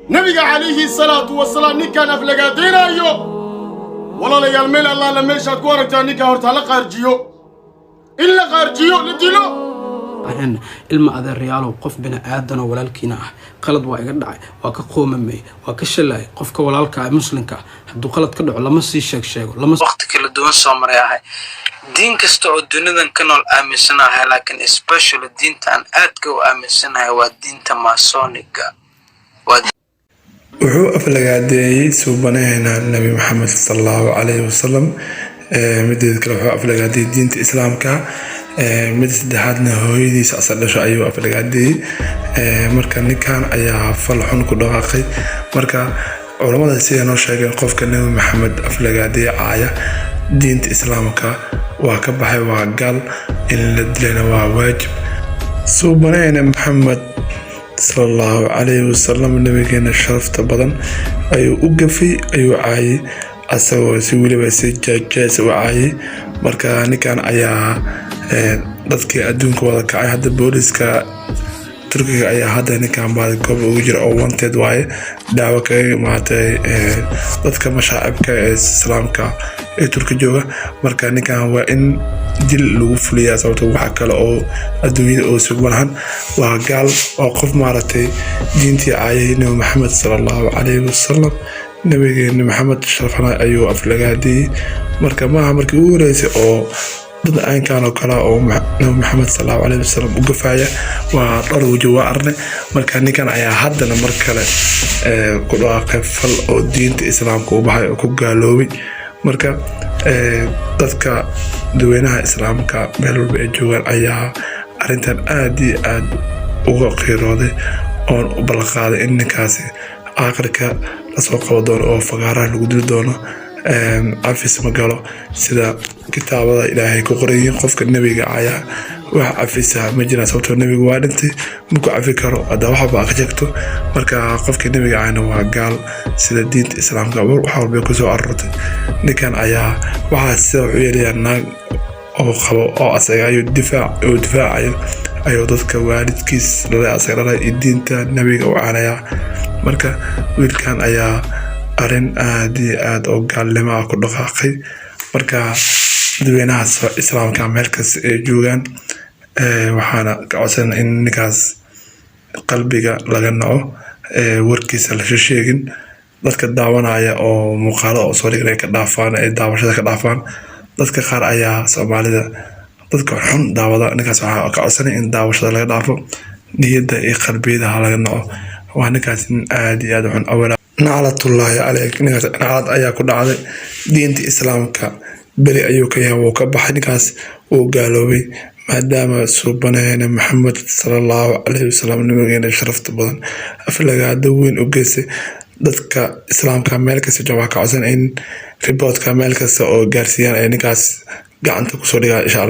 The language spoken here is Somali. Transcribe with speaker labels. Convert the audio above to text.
Speaker 1: Nebiga calayhi salaatu wasalaam ninkaan aflagaadaynaayo, walaalayaal, meel allaala meeshaad ku aragtaa ninkaa horta hala qaarjiyo, in la qaarjiyo, la dilo.
Speaker 2: Ilma adeerayaalow, qof bini aadanoo walaalkiina ah qalad waa iga dhacay, waa ka qoomamey, waa ka shalaay. Qofka walaalka ah, muslimka ah, hadduu qalad ka dhaco lama sii sheeg sheego, lama
Speaker 3: Waqti kala duwan soo maray ahay, diin kasta oo dunidan ka nool aaminsanahay, laakiin especially diinta aan aadka u aaminsanahay waa diinta Masoniga, waa
Speaker 4: Wuxuu aflagaadeeyey suubanaheena Nabi Maxamed sala Allahu calayhi wasalam. Mideeda kale, wuxuu aflagaadeeyey diinta Islaamka. Mida saddexaadna, hooyadiisa asal dhasho ayuu aflagaadeeyey. Marka ninkan ayaa fal xun ku dhaqaaqay. Marka culamada siday noo sheegeen, qofka Nabi Maxamed aflagaadeeye, caaya, diinta Islaamka waa ka baxay, waa gaal, in la dilayna waa waajib. Suubanaheena Maxamed sala Allahu calayhi wasalam, nabigeena sharafta badan, ayuu u gafay, ayuu caayay, asagoo si weliba si jees u caayay. Marka ninkan ayaa dadkii adduunka wada kacay. Hadda booliska Turkiga ayaa hadda ninkan baadi goob ugu jira oo wanted waaye, dacwo kaga imaatay dadka mashaacibka ee Islaamka ee Turki jooga. Marka ninkan waa in dil lagu fuliyaa, sababto waxa kale oo adduunyada oo sug malahan. Waa gaal, waa qof maaragtay diintii caayay. Nabi Maxamed sala Allahu calayhi wasalam, nabigeena Maxamed sharafana ayuu aflagaadiyey. Marka maaha markii ugu horeysay oo dad caynkan oo kale oo Nabi Maxamed sala Allahu calayhi wasalam u gafaya. Waa dhowr waji waa arne. Marka ninkan ayaa haddana mar kale ku dhawaaqay fal oo diinta Islaamka u baxay oo ku gaaloobay. Marka dadka dadweynaha Islaamka meel walba ay joogaan ayaa arrintan aad iyo aad uga qiirooday oon u ballanqaaday in ninkaasi aakhirka lasoo qabo doono oo fagaaraha lagu dili doono. Cafis ma galo, sida kitaabada Ilaahay ku qorayihiin. Qofka nebiga ayaa wax cafisa ma jiraan, sababtoo nebigu waa dhintay, maku cafi karo haddaa waxba ka sheegto. Marka qofka nebiga ahna waa gaal, sida diinta Islaamka wax walba kusoo aroortay. Ninkan ayaa waxaa sida wuxuu yeelayaa naag oo qabo oo asaga ayuu difaac oo difaacayo ayuu dadka waalidkiis dhalay, asaga dhalay iyo diinta nebiga u caanayaa. Marka wiilkan ayaa arrin aad iyo aad oo gaalnimo ah ku dhaqaaqay. Marka dadweynaha Islaamka meel kasta ay joogaan, waxaana ka codsanaa in ninkaas qalbiga laga naco, warkiisa la sheegin, dadka daawanaya oo muuqaalada oo soo dhigay ka dhaafaan, ay daawashada ka dhaafaan. Dadka qaar ayaa Soomaalida dadka xun daawada. Ninkaas waxaa ka codsanay in daawashada laga dhaafo, niyadda iyo qalbiyada ha laga naco. Waa ninkaas nin aad iyo aad u xun. Awala naclatullaahi caleyk, ninkaas naclad ayaa ku dhacday. Diinta Islaamka beri ayuu ka yahay, wuu ka baxay ninkaas, wuu gaaloobay, maadaama suubanaheena Maxamed sala Allahu calayhi wasalam, nabigeena sharafta badan, aflagaado weyn u geystay. Dadka Islaamka meel kasta jooga waxaa ka codsan in reportka meel kasta oo gaarsiiyaan ay ninkaas gacanta kusoo dhigaan, insha Allah.